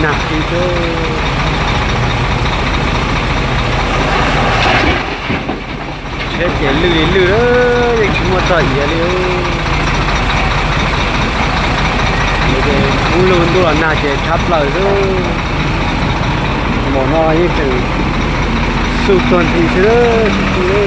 Nag xwb, tsheb ces lwj li lwj, yeej tsis muaj txoj iav li. Ces ub lug ntuj los nag ces tshab plaws xwb. Npaum no yeej tseem xuj tuag nthi xwb, tsis tu li.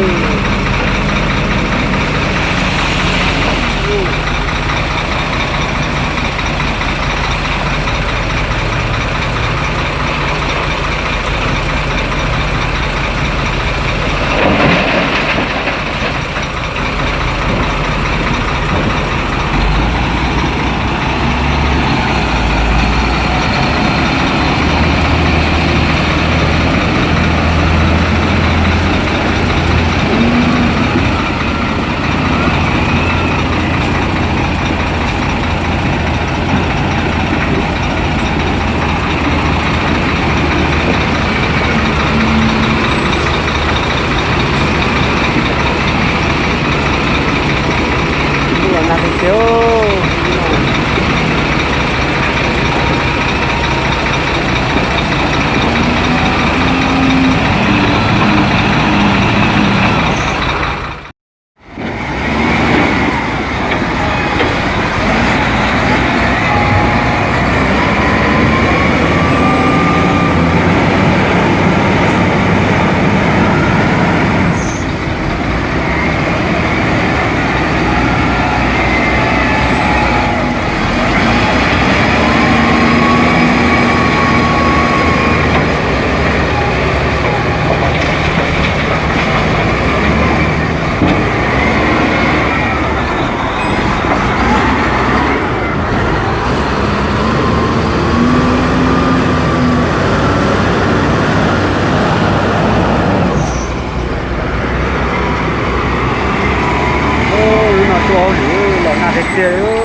Ntuj los nag tiag tiag. Lub no tuaj hauj lwm los nag tiag tiag li.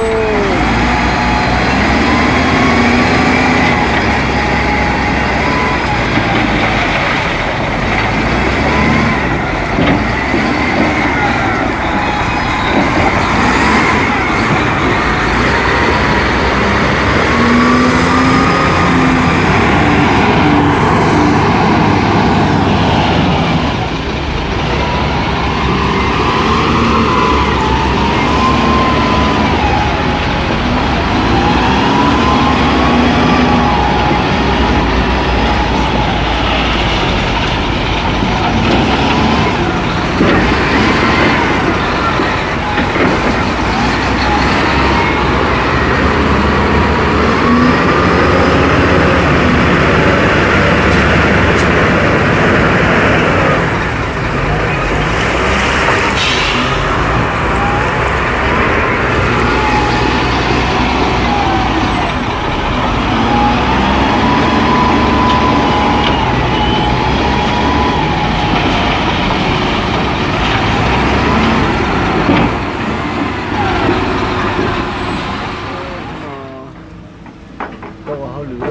Tuaj ua hauj lwm,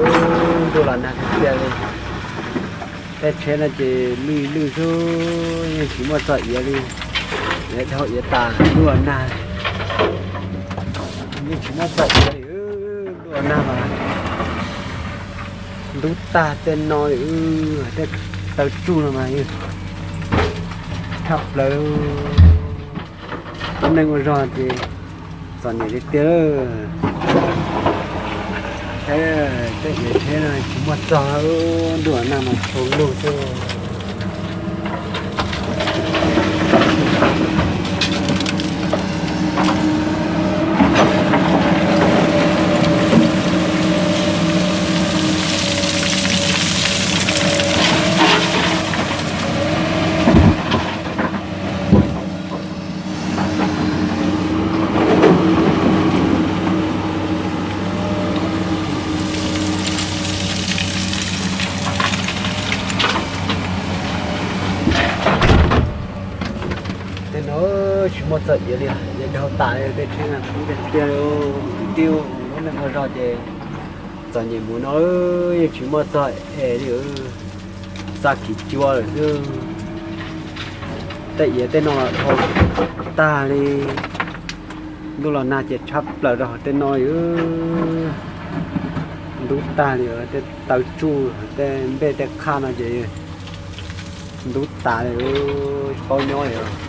ntuj los nag tiag tiag li. Tej tsheb no ces lwj lwj xwb, yeej tsis muaj txoj iav li. Iav dhau iav tas, ntuj los nag, yeej tsis muaj txoj iav li. Ntuj los nag mas ntub tag tej no li, tej taw tsuj no mas tshaj plaws. Ua neej ua zog ces txom nyem tiag tiag. Saib tej iav tsheb no tsis muaj txog, ntuj los nag mas tshau lug xwb. Tej no tsis muaj txoj iav li, iav dhau tas li, tej tsheb no tiag tiag li. Kwv tij, lub neej ua zog ces txom nyem mus no, yeej tsis muaj txoj es li, xa khiv cua lawm xwb. Tej iav tej no los dhau tag li. Ntuj los nag ces tshab plaws rau hauv tej no li. Ntub tag li, tej taw tsuj tej npej tej qhaj no ces ntub tas li, tsis paub nyob li.